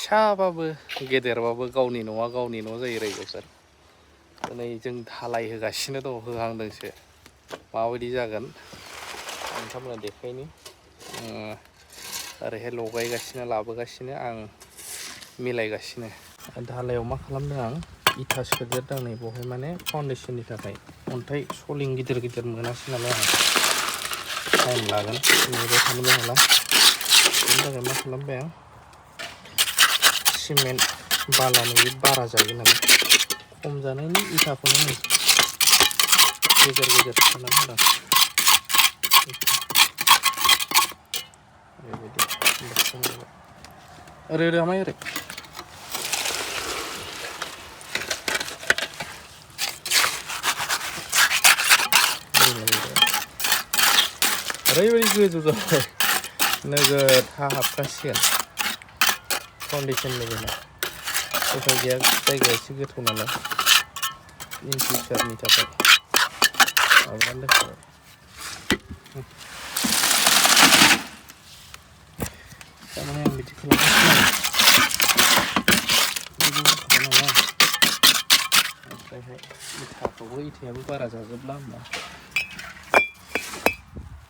फिसाबाबो गेदेरबाबो गावनि न'आ गावनि न' जायो रायजोफोर। दिनै जों धालाय होगासिनो दं, होहांदोंसो। माबायदि जागोन नोंथांमोना देखायनि। ओरैहाय लगायगासिनो लाबोगासिनो, आं मिलायगासिनो। धालायाव मा खालामदों आं, इथा सोदेरदों नै बेवहाय, माने फाउन्डेसननि थाखाय। अन्थाइ सलिं गिदिर गिदिर मोनासै नालाय आं, टाइम लागोन, नेबाय थानोबो हाला। बेनि थाखाय मा खालामबाय आं, सिमेन्ट बालानि बारा जायो नालाय, खम जानायनि इथाखौनो गेजेर गेजेर सोनानै होदों। ओरैबायदि ओरै ओरै आमाय ओरै ओरैबायदि गोजौ जाबाय, नोगोद हा हाबखासिगोन फाउन्डेसननि बेला। उफाय गैया, जायगाया एसे गोथौ नालाय, इन फिउचारनि थाखाय माबानानै दोनखाबाय। थारमाने आं बिदि खालामगासिनो नालाय, ओमफ्रायहाय इथाखौबो, इथायाबो बारा जाजोबला होमबा,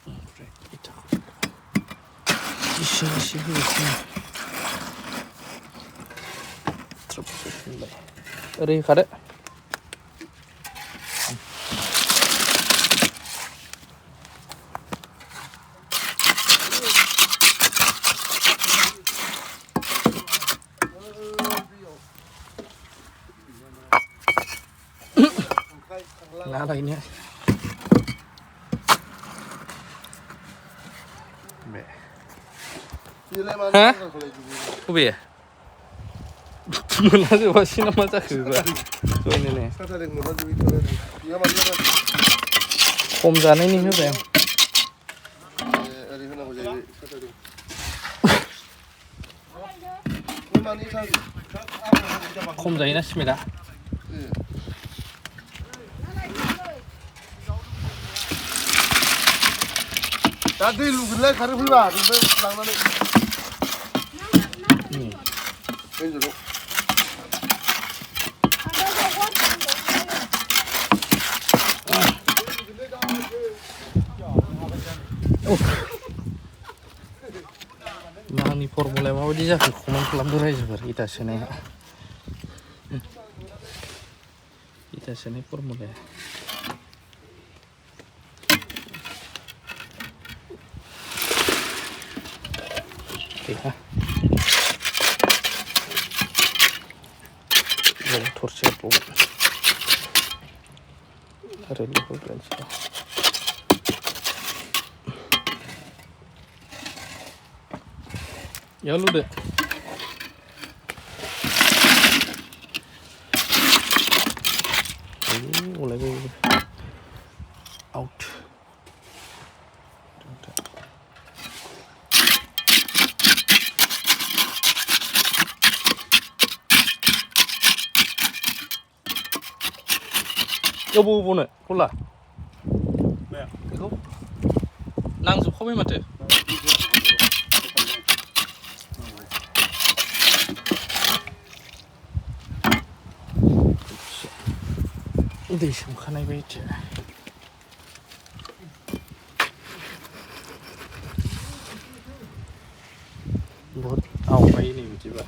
ओमफ्राय इथाखौ एसे एसे होगासिनो। ओरै होखादो। ना लायनो बे बबे मोनलाजोबासै ना मा जाखो बेबा जयनोनो खम जानायनि होबाय आं। खम जायोना सिमेन्टआ। दा दै लुगोनलाय खारो फैबा बेनिफ्राय लांनानै आंनि फर्मुलाया माबायदि जाखो कमेन्ट खालामदो रायजोफोर। इथा सोनाया, इथा सोनाय फर्मुलाया गैया। थरसे आरो लुहोग्रोनोसै। बेयाव लुदो। आउट। बबावनो फुला बेखौ नांजोबखाबाय माथो। दै सोमखानाय बायदि बहुद आवगायो नै बिदिबा।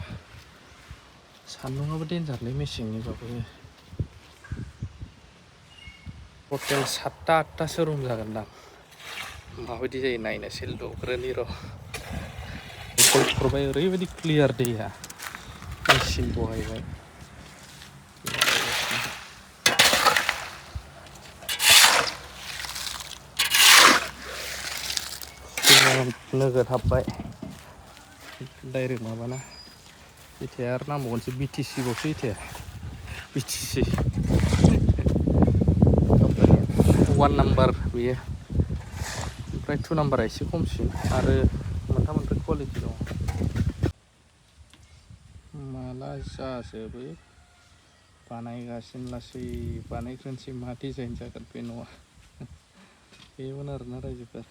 सान्दुंआबो देन्जारलै मेसेंनिबाबो। टटेल 7टा 8टासो रुम जागोनदां। माबायदि जायो नायनोसै, लुग्रोनि र'। कल खुरबाय, ओरैबायदि क्लियार दैया, मेचिन बहायबाय। नोगोद हाबबाय डाइरेक्ट माबाना। इथाया आरो नांबावगोनसो, बिटिसि बावसो इथाया, बिटिसि 1 नाम्बार बेयो। ओमफ्राय 2 नाम्बारा एसे खमसिन, आरो मोनथाम कुवालिटि दं। माला जाजोबो बानायगासिनो, लासै बानायग्रोनोसै, मा डिजाइन जागोन बे न'आ। बेमोन आरोना रायजोफोर।